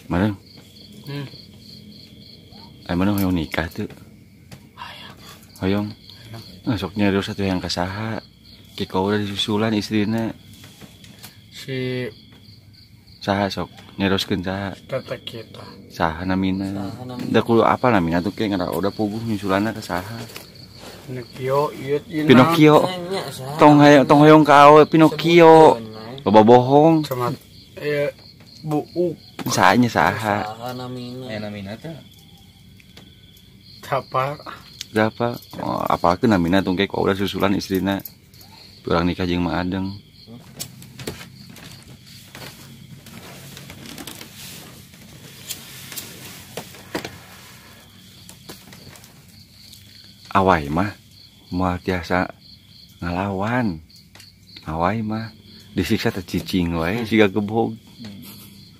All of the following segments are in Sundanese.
Mana? Ai mana hoyong nikah tuh? Hoyong. Nah, sok nyarios atuh yang kasaha. Kiko udah disusulan istrina. Si saha sok nyarioskeun saha? Tata kita. Saha namina? Da kudu apa namina tuh kayak ngara udah puguh nyusulanna ka saha? Pinocchio, ieu ieu. Pinocchio. Tong hayang tong hoyong ka awe Pinocchio. Loba bohong. Sama buuk. Sahanya saha? Saha namina. Namina teh. Siapa? Siapa? Oh, apalagi namina tuh kayak udah susulan istrina. Urang nikah jeung Mak Adeng. Awai mah moal tiasa ngalawan. Awai mah disiksa teh cicing wae siga gebog.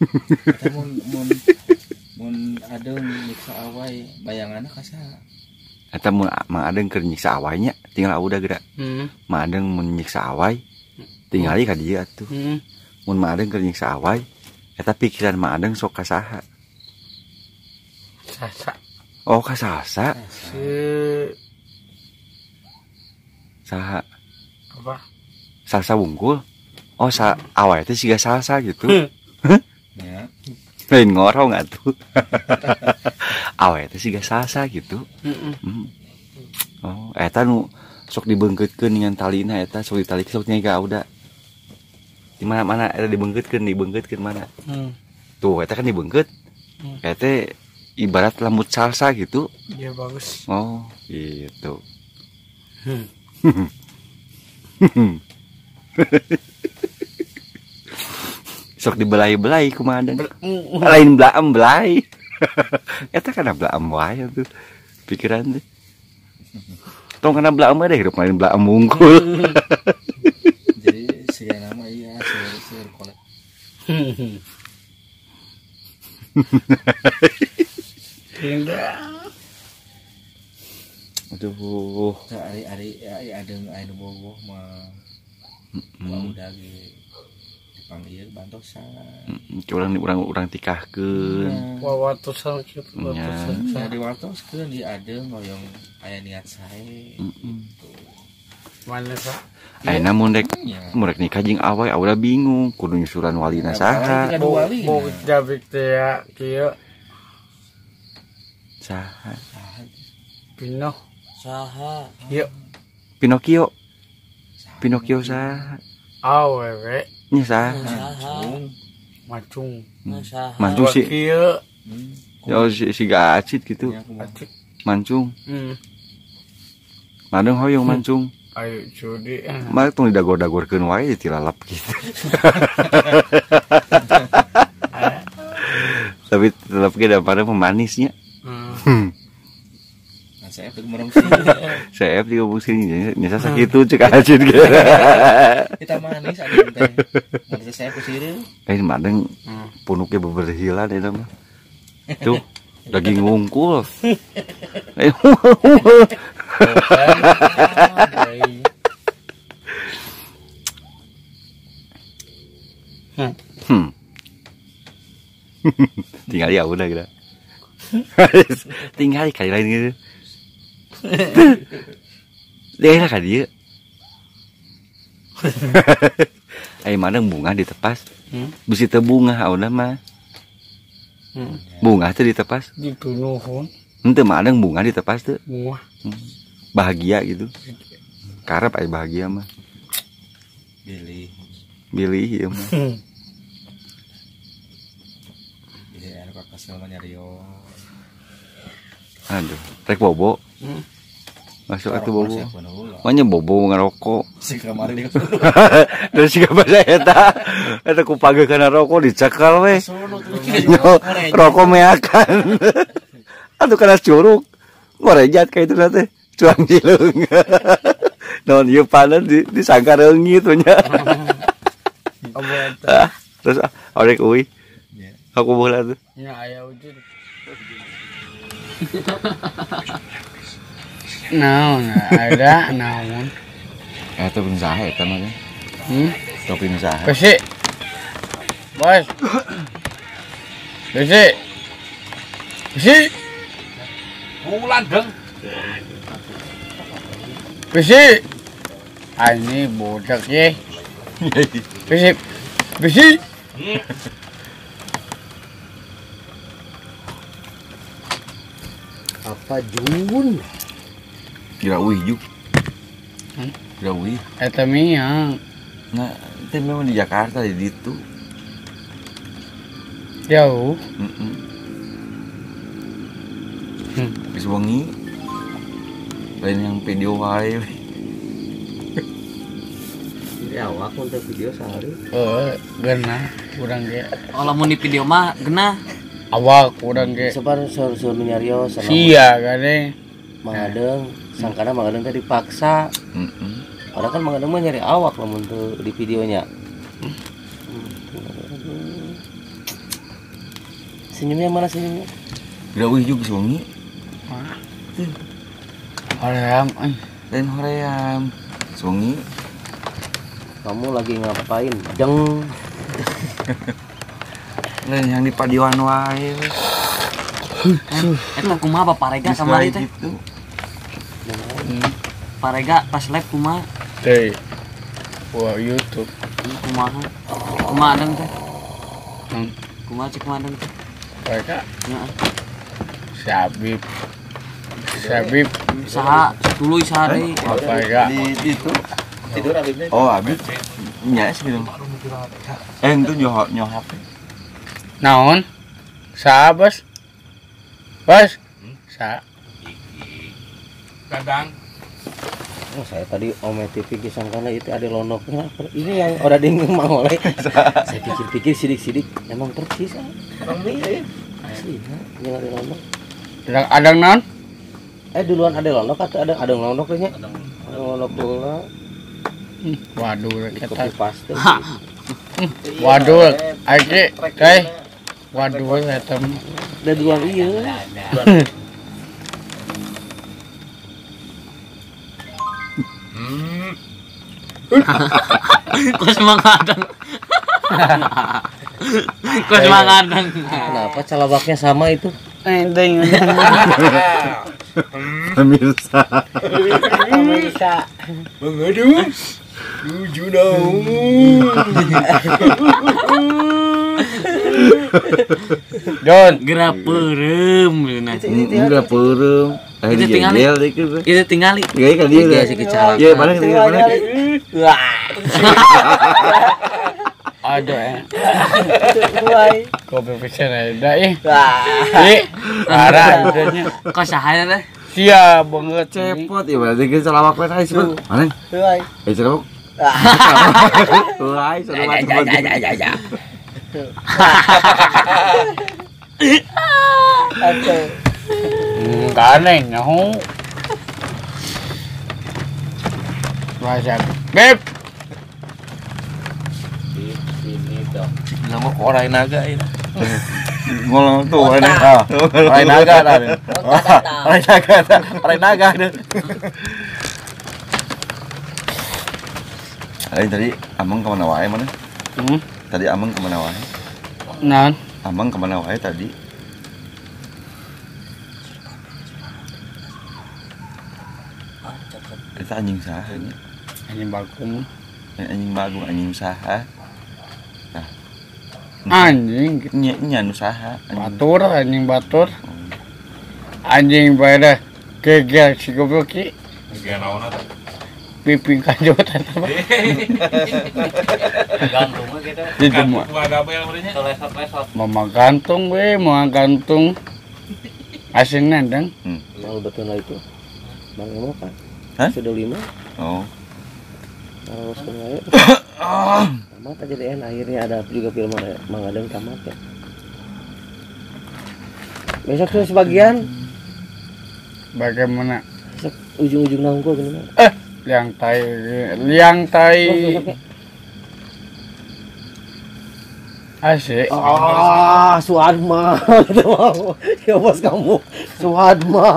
Eta mun mun mun Adeng nyiksa awai bayanganna ka saha? Eta mun Mang Adeng keur nyiksa awai nya tinggal udah geura. Mang Adeng mun nyiksa awai tingali ka dieu atuh. Mun Mang Adeng keur nyiksa awai eta pikiran Mang Adeng sok ka saha? Sasa. Oh ka Sasa. Si saha? Apa? Salsa wungkul. Oh sa awai teh siga salsa gitu. Ya. Lain ngorong atuh. Awai teh siga salsa gitu. Oh, eta nu sok dibeungkeutkeun dengan talina eta sok ditalik sok nya ka udah. Di mana-mana eta dibeungkeutkeun mana? Tuh eta kan dibeungkeut. Eta ibarat lembut salsa gitu. Iya bagus. Oh, gitu. Sok dibelai-belai kumaha Adeng. Lain belaem belai. Eta kana belaem wae tuh pikiran teh. Tong kana belaem deh hirup lain belaem wungkul. Jadi siga nama iya seur kolek. Indah. Aduh. Ari ari Adeng aya nu bogoh mah. Udah ge dipanggil bantosan. Urang tikahkeun. Wawatosan kitu watosan. Ya diwartoskeun di Adeng hoyong aya niat sae. Gitu. Mana sa? Ayeuna mun rek nikah jeung awai udah bingung kudu nyusulan walina saha. Bog jabik teh ya kieu. Saha? Pino. Saha? Ieu. Pinocchio. Pinocchio saha? Awewe. Nya saha? Macung. Mancung sih. Ya si gacit gitu. Mancung. Madeng hoyong mancung. Ayo judi. Mah tong didagor-dagorkeun wae tilalap gitu. Tapi tetep ge da pada pemanisnya. Nah, saya tuh merem sih. Saya juga pusing nyesa sakitu cek acit ge. Kita manis adeng teh. Manis saya kusireun. Eh madeng punuknya beberhilan eta mah. Tuh daging wungkul. Tinggal ya udah gitu. Tinggal kali lain gitu. Dia lah dia. Ai mana bunga ditepas. Bisi teu bunga udah mah. Bunga teh ditepas. Ditunuhun. Henteu mah ada bunga ditepas teu. Bunga. Bahagia gitu. Karep ai bahagia mah. Bilih. Bilih ieu mah. Bilih anu ka kesel mah nyario. Aduh, rek bobo. Masuk atuh bobo. Manya bobo ngarokok. Si kamari di. Terus si kamari eta. Eta ku page kana rokok dicekal we. Rokok meakan. Atuh kana curug. Ngorejat ka itu teh. Cuang cileung. Naon ieu panen disangka reungit nya. Terus arek euy. Aku bola tuh. Nya aya wujud. Naon ada naon. Eta pun saha eta mah. Topi saha. Besi. Bos. Bisi. Bisi. Bulan deng. Bisi. Ini bodak ye. Bisi. Bisi. Apa Jun? Kira wih juk. Kira wih. Eta miang. Nah, itu memang di Jakarta di situ. Jauh. Geus wengi. Lain yang video wae. Ya awak untuk video sehari. Oh, genah urang ge. Oh, lamun di video mah genah. Awak urang ge. Sebar sur-sur nyarios sama. Sia gane. Mang Adeng, sangkana Mang Adeng teh dipaksa. Orang kan Mang Adeng mah nyari awak lamun teu di videonya. Senyumnya mana senyumnya? Geura euy juga si wengi. Hoream euy. Lain hoream. Wengi. Kamu lagi ngapain? Jeng. Lain yang di Padiwan wae. Eta kumaha Bapak Rega kamari teh? Pak Rega pas live kumaha? Teh. Wah, YouTube. Kumaha? Kumaha adeng teh? Kumaha cek kumaha adeng teh? Rega. Heeh. Si Habib. Si Habib saha? Tuluy saha deui? Bapak Rega. Di itu. Tidur Habibnya. Oh, Habib. Nya sih gitu. Itu nyoh HP. Naon? Saha, Bos? Bos? Saha? Dadang. Oh, saya tadi Ome TV kisangkana itu ada lonoknya. Ini yang orang ding mangoleh. Saya pikir-pikir sidik-sidik emang persis. Asli, ini ada lonok. Adang naon? Duluan ada lonok atau ada lonok nya? Ada lonok dulu. Waduh, kita paste. Waduh, aki, teh. Waduh, eta mah. Da duluan ieu. Kos Mang Adeng. Kos Mang Adeng. Kenapa calabaknya sama itu? Enteng. Pemirsa. Pemirsa. Mengadu. Tujuh naon. Don, geura peureum cenah. Geura peureum. Itu tingali. Itu tingali. Iya kan dia. Iya, mana mana. Wah. Aduh. Kopi pisan ada ih. Ih, parah idenya. Kok sahaya teh? Sia banget cepot ya berarti geus salawak we teh cepet. Mana? Eh celawak. Wah, salawak. Ya. Oke. Kane nyaho. Wah, Beb. Sini dong. Nama korai naga ini. Ngolong tuh ini. Korai naga tadi. Korai naga, korai naga. Tadi Amang kemana wae mana? Tadi Amang kemana wae? Naon? Amang kemana wae tadi? Itu anjing saha ini? Anjing bagong. Anjing bagong, anjing saha. Nah. Anjing nya nya nu saha? Batur, anjing batur. Anjing pada geger si goblok ki. Geger naon eta? Piping kanjot eta mah. Gantung we gitu. Itu mah. Mama gantung we, mama gantung. Asinna dang. Mau betul lah itu. Bang Emo kan? Hah? Sudah 5. Oh. Harus kemarin. Tamat aja deh, akhirnya ada juga film Mang Adeng tamat ya. Besok tuh sebagian. Bagaimana? Besok ujung-ujung nangko gimana? Liang tai, liang tai. Asik. Ah, Suadma. Ya bos kamu, Suadma.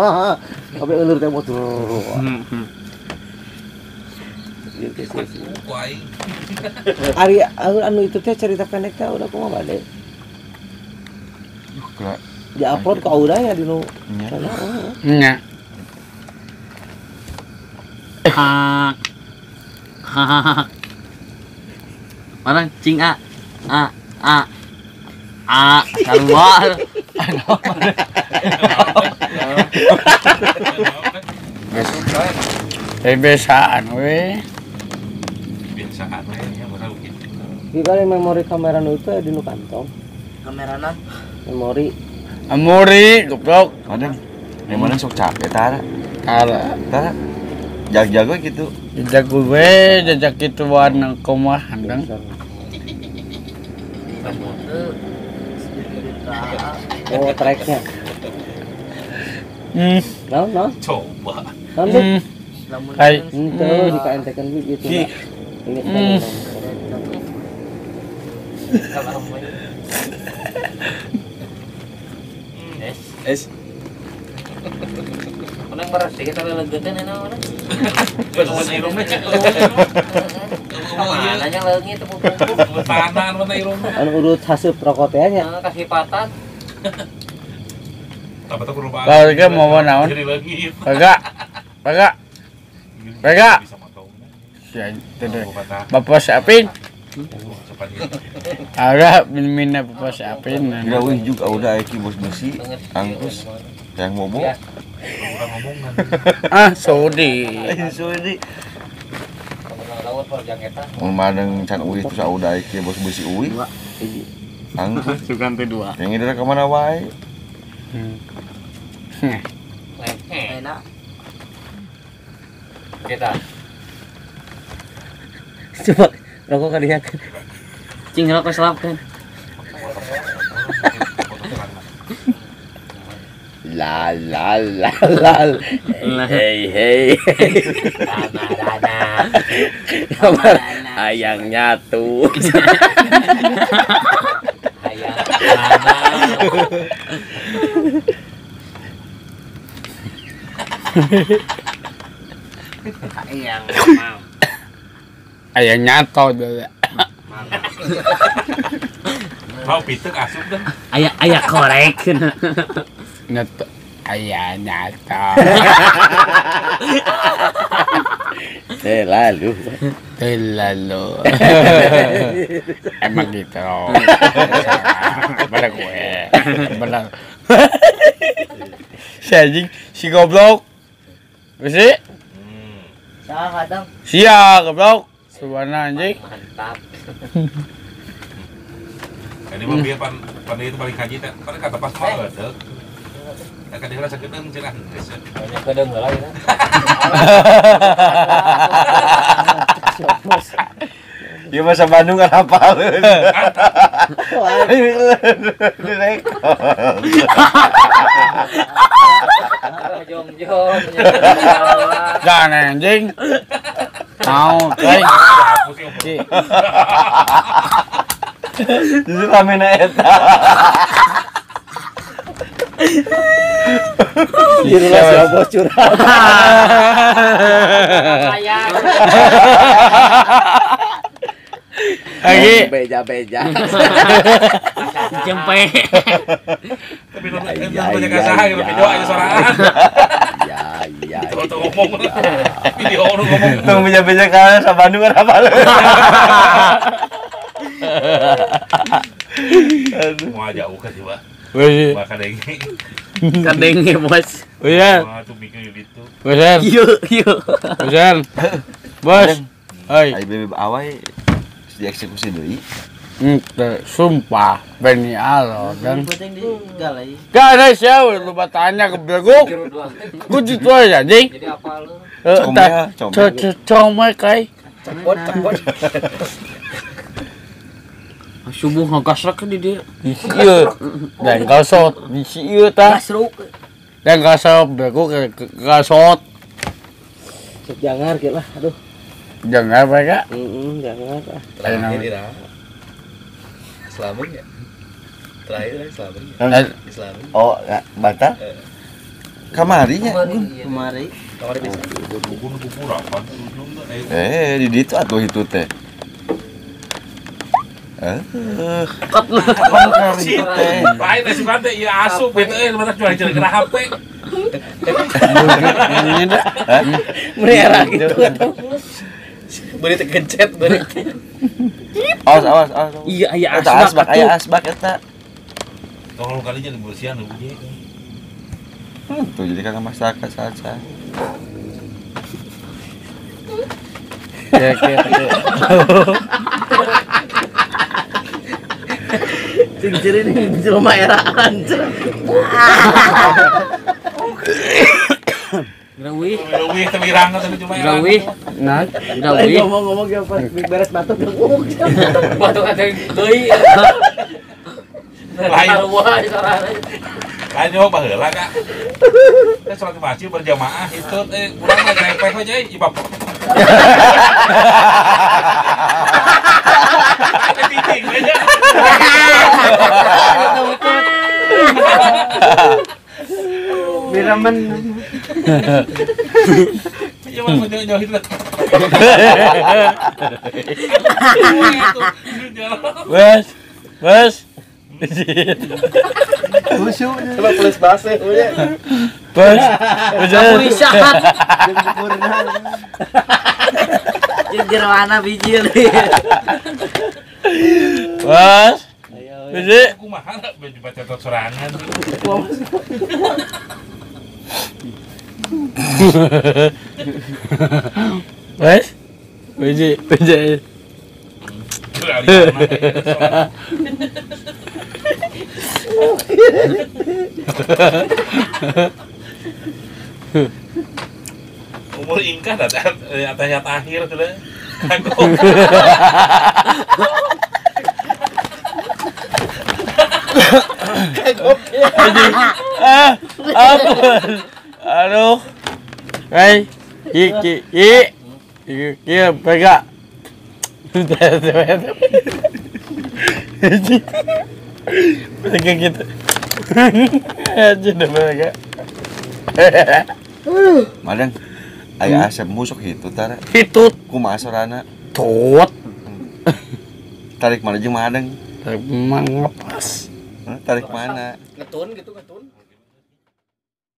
Sampai ulur teh motor. Ari anu itu teh cerita pendek teh udah kumaha bade? Di-upload ke Aura ya di nu. Nya. Hak. Hak. Mana cing A? A A A keluar. Biasaan we. Biasaan we nya bosan gitu. Di kali memori kamera nu itu di nu kantong. Kamerana? Memori. Memori goblok. Kadang di mana sok capek tara. Tara. Tara. Jag-jago gitu. Jajak gue, jajak gituan kumaha handang. Oh, tracknya. Naon, naon? Coba. Naon, Hai. Henteu dikaentekeun gitu. Ini kan. Es. Menang beras kita lelegetan enak mana? Mana nya leungit teu pupuk. Tahanan mana irungna. Anu urut haseup rokok teh nya. Kasih patan. Kalau mau naon? Kagak. Kagak. Kagak. Bapak siapin. Ada min-minna bapak siapin. Gila wih juga udah iki bos besi angkus yang ngomong. Ah, Saudi. Saudi. Mun madeng can uih terus udah iki bos besi uih. Angkus sugan teh dua. Yang ini ka mana wae? Enak. Kita. Coba rokok kalian. Cing rokok selap kan. La la la la. Hey hey. Rana rana. Ayang nyatu. Ayang rana. Ayang mam. Ayang nyato dulu. Mau pitek asup dah. Ayah ayah korek. Nyato ayah nyato. Terlalu. Terlalu. Emang gitu. Benar gue. Benar. Si anjing, si goblok. Besi? Salah kadang. Sia goblok. Subana anjing. Mantap. Jadi mah biar pan itu paling kaji teh, paling kata pas mah geudeuh. Kan dia rasa gedeung cenah geus. Banyak gedeung heula ya. Ieu masa Bandung kan hafaleun. Direkod. Jong-jong. Jangan anjing. Mau, kai. Justru rame na eta. Jirulah si obos curhat. Lagi beja-beja. Jempe. Tapi banyak kasaha gitu video aja sorangan. Ya ya. Tuh ngomong. Video orang ngomong. Tong beja-beja ka sa Bandung kan apa lu? Aduh. Mau jauh kan sih, Pak. Wih. Kadenge. Kadenge, Bos. Iya. Wah, tuh mikir gitu. Bos. Yuk, yuk. Bos. Bos. Hai. Ai bebe awai dieksekusi deui. Sumpah Beni alo dan gak ada siapa lu tanya ke bego. Ku gitu aja, anjing. Jadi apa lu? Comel, comel kai. Cepot, cepot. Subuh ngagasrek di dia. Iya. Dan gasot di ieu tah. Gasruk. Dan gasot bego gasot. Cek jangar kieu lah, aduh. Jangar bae ka? Heeh, jangar ah. Terakhir ira. Selamat ya. Terakhir selamat ya. Islam. Oh, batal. Kamari nya. Kamari. Kamari bisa. Di ditu atuh itu teh. Kot lu. Lain asupan teh ieu asup eta euy mata jual jeung HP. Merah gitu atau. Beri tergencet beri. Awas awas awas. Iya aya asbak. Aya asbak eta. Tolong kali jadi bersihan nu bunyi. Tuh jadi kagak masyarakat saja. Ya ya. Cing ini jelema eraan. Grawih. Grawih tapi rangga tapi cuma Grawih. Nah, grawih. Ngomong-ngomong ya pas beres batuk batuk ada deui. Lain lain yo baheula ka. Teh salat di masjid berjamaah itu teh urang mah grepeh we euy ibab. Titik we nya. Biraman. Iya mah jauh itu. Wes. Wes. Khusyuk. Coba tulis bahasa ya. Wes. Wes. Jeroana bijil. Wes. Biji. Kumaha baca baca sorangan. Wes. Biji, biji. Umur ingkah atahiyat akhir sudah. Kagok. Kagok. Ah, apa? Aduh. Hei, ki ki ki pegang. Pegang gitu. Aja udah pegang. Madang, aya asep musuk hitut tara. Hitut. Kumaha sorana? Tot. Tarik mana jeung Madang? Tarik mang lepas. Tarik mana? Ngetun gitu ngetun.